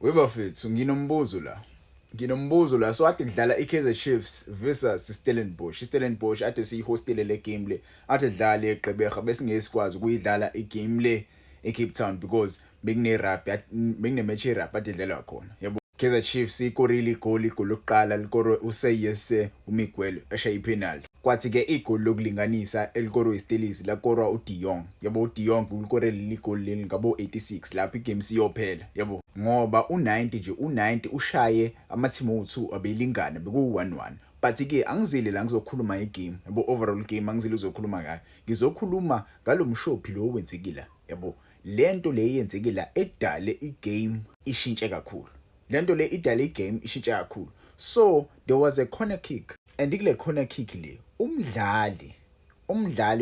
Webafethu nginombuzo la. Nginombuzo la so ade kudlala iKaizer Chiefs versus iStellenbosch. IStellenbosch ade siyihostile le game le. Ade dlale eGqeberha bese sikwazi ukuyidlala igame le eCape Town because bekune rugby, bekune match ye rugby ade dlalwa khona. Yabo. Kaizer Chiefs ikorile igoli, igoli lokuqala likorwe uSeyese uMiguel eshaya ipenalty. Kwathi ke igoli lokulinganisa elikorwe iStellies lakorwa uDe Jong. Yabo, uDe Jong ulikore leli goli leli ngabo 86 lapho igame siyophela. Yabo, ngoba u90 nje, u90 ushaye ama-team owu2 abelingana, beku 1-1. But ke angizile la ngizokhuluma igame, yabo, overall game angizile uzokhuluma ngayo. Ngizokhuluma ngalomshophi lo wenzekile, yabo. Lento le yenzekile la edale igame ishintshe kakhulu. Lento le idale igame ishintshe kakhulu. So there was a corner kick, and kule corner kick le umdlali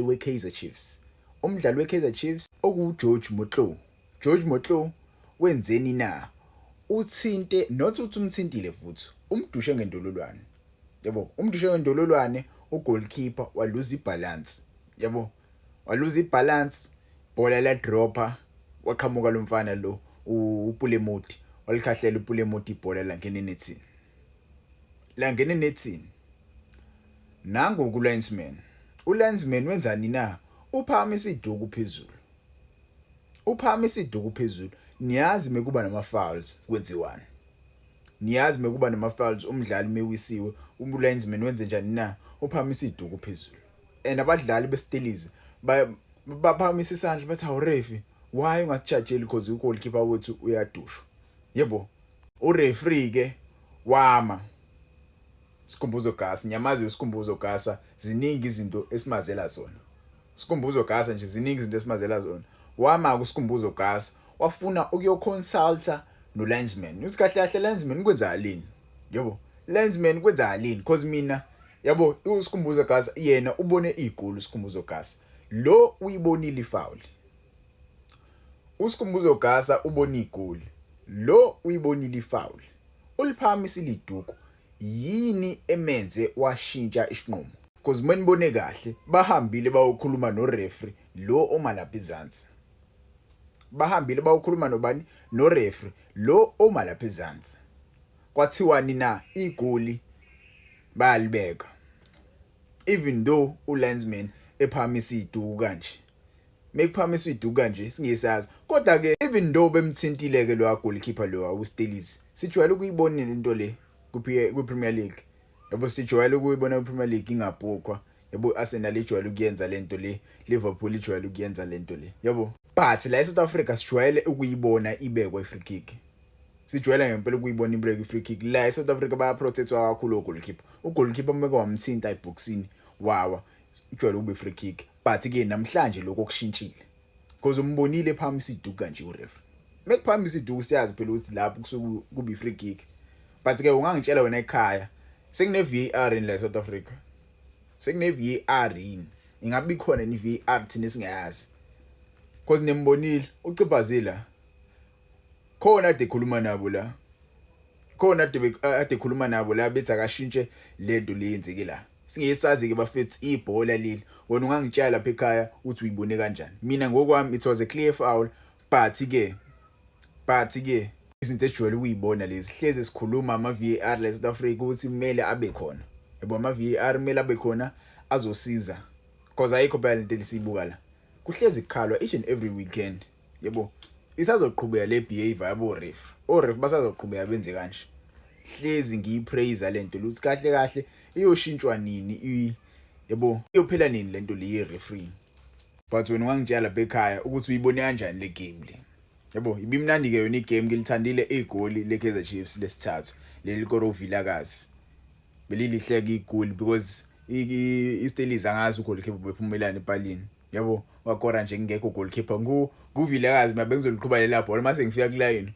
weKaizer Chiefs, umdlali weKaizer Chiefs oku George Motlou. George Motlou wenzeni na? Uthinte, not uthi umthintile futhi, umdushe ngendololwane, yabo, umdushe ngendololwane. Ugoalkeeper waluza ibalance, yabo, waluza ibalance, bhola la dropper, waqhamuka lo mfana lo uPule Mmodi, walikhahlela uPule Mmodi ibhola langena enethini, langena enethini. Nangu ku linesman, ulinesman wenzani na? Uphakamisa iduku phezulu, uphakamisa iduku phezulu. Niyazi mekuba nama fouls kwenziwani? Niyazi mekuba nama fouls, umdlali mewisiwe, ulinesman wenze njani na? Uphakamisa iduku phezulu, and abadlali beStellies baphakamisa isandla, bathi, "Awu referee, why ungasijajeli? Because ugoalkeeper wethu uyadushwa." Yebo, ureferee ke wama Sikhumbuzo Gasa, nyamazi uSikhumbuzo Gasa, ziningi izinto esimazela zona. Sikhumbuzo Gasa nje, ziningi izinto esimazela zona. Wama kuSikhumbuzo Gasa, wafuna ukuyoconsulta no linesman. Uthi, "Kahle kahle linesman, kwenzakaleni?" Yabo, linesman, kwenzakaleni? Because mina, yabo, uSikhumbuzo Gasa yena ubone igoli. uSikhumbuzo Gasa lo uyibonile ifoul. uSikhumbuzo Gasa ubone igoli, lo uyibonile ifoul, uliphakamisile iduku. Yini emenze washintsha isinqumo? Because manibone kahle, bahambile bayokhuluma no referee lo oma lapha ezansi. Bahambile bayokhuluma nobani? No referee lo oma lapha ezansi. Kwathiwani na? Igoli bayalibeka, even though ulinesman ephakamisa iduku kanje. Mekuphakamisa iduku kanje singesazi, kodwa ke even though bemthintile ke lo goalkeeper lo uStellies, sijwayele ukuyibona lento le ku Premier League, yabo. Sijwayele ukuyibona ku Premier League ingabhukwa, yabo. Arsenal ijwayele ukuyenza lento le, Liverpool ijwayele ukuyenza lento le, yabo. But la eSouth Africa sijwayele ukuyibona ibekwa i-free kick. Sijwayele ngempela ukuyibona ibekwa i-free kick la eSouth Africa. Bayaprotectwa kakhulu ogoalkeeper. Ugoalkeeper meke wamthinta eboxini, wawa, ijwayele ukuba i-free kick. But ke namhlanje lokho kushintshile because umbonile ephakamisa iduku kanje ureferee. Mekuphakamisa iduku, siyazi phela ukuthi lapho kusuke kuba i-free kick. But ke ungangitshela wena ekhaya, sekune VAR in la South Africa? Sekune VAR yini? Ingabe ikhona ni VAR thina singayazi? Because nembonile uciphazila khona ade khuluma nabo la, khona ade khuluma nabo la, bethi akashintshe lento le yenzeke la. Singesazi ke bafethu, ibhola leli. Wena ungangitshela lapha ekhaya uthi uyibone kanjani? Mina ngokwami it was a clear foul, but ke izinto ejwayele ukuyibona lezi, hleze sikhuluma ama VAR la South Africa ukuthi kumele abe khona, yabo. Ama VAR kumele abe khona, azosiza, because ayikho phela lento elisibuka la. Kuhlezi kukhalwa each and every weekend, yebo. Isazoqhubeka le behavior yabo ref, o ref basazoqhubeka benze kanje. Hlezi ngiyipraise lento ukuthi kahle kahle iyoshintshwa nini, yabo, iyophela nini lento le ye referee? But wena ungangitshela lapha ekhaya ukuthi uyibone kanjani le game le, yabo. Ibimnandi ke yona igame, ngilithandile igoli le Kaizer Chiefs lesithathu leli koro Vilakazi, belilihleka igoli because iStellies angazi ugoalkeeper bephumelana epalini, yabo, wakora nje kungekho goalkeeper. Ngu nguVilakazi mabe ngizoliqhuba lela bhola mase ngifika kulayini,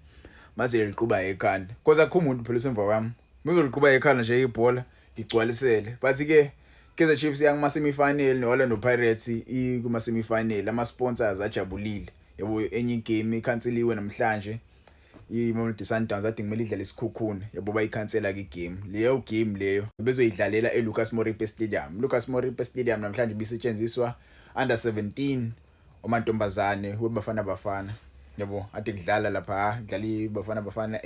mase liqhuba ekhanda, because akho umuntu phela usemva kwami, ngizoliqhuba ekhanda nje ibhola ngigcwalisele. But ke Kaizer Chiefs yang semi-final no-Orlando Pirates kuma semi-final, ama sponsors ajabulile, yabo. Enye igame ikhanseliwe namhlanje, iMamelodi Sundowns ade kumele idlale iSekhukhune, yabo, bayikhansela ke igame leyo. Game leyo bezoyidlalela eLucas Moripe Stadium. Lucas Moripe Stadium namhlanje bisetshenziswa under 17 omantombazane weBafana Bafana. Yabo, ade kudlala lapha, kudlala iBafana Bafana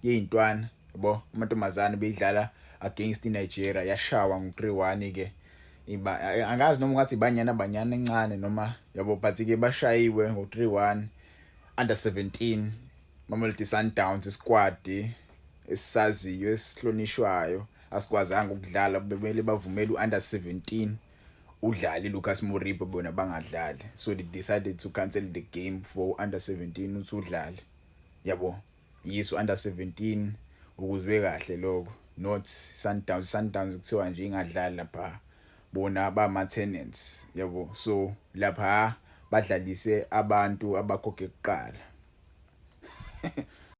yeyintwana, yabo, amantombazane beyidlala against iNigeria, yashawa ngo3-1 ke. Iba angazi noma ungathi Banyana Banyana encane noma, yabo, but ke bashayiwe ngo3-1 under 17, Mamelodi Sundowns squad esisaziyo esihlonishwayo asikwazanga ukudlala. Bemele bavumele u-under 17 udlale Lucas Moripe, bona bangadlali, so they decided to cancel the game for under 17 uthi udlale, yabo. Yiso under 17, ukuzwe kahle lokho, not Sundowns. Sundowns kuthiwa nje ingadlali lapha, bona bama tenants, yabo. So lapha badlalise abantu abakhokhe kuqala.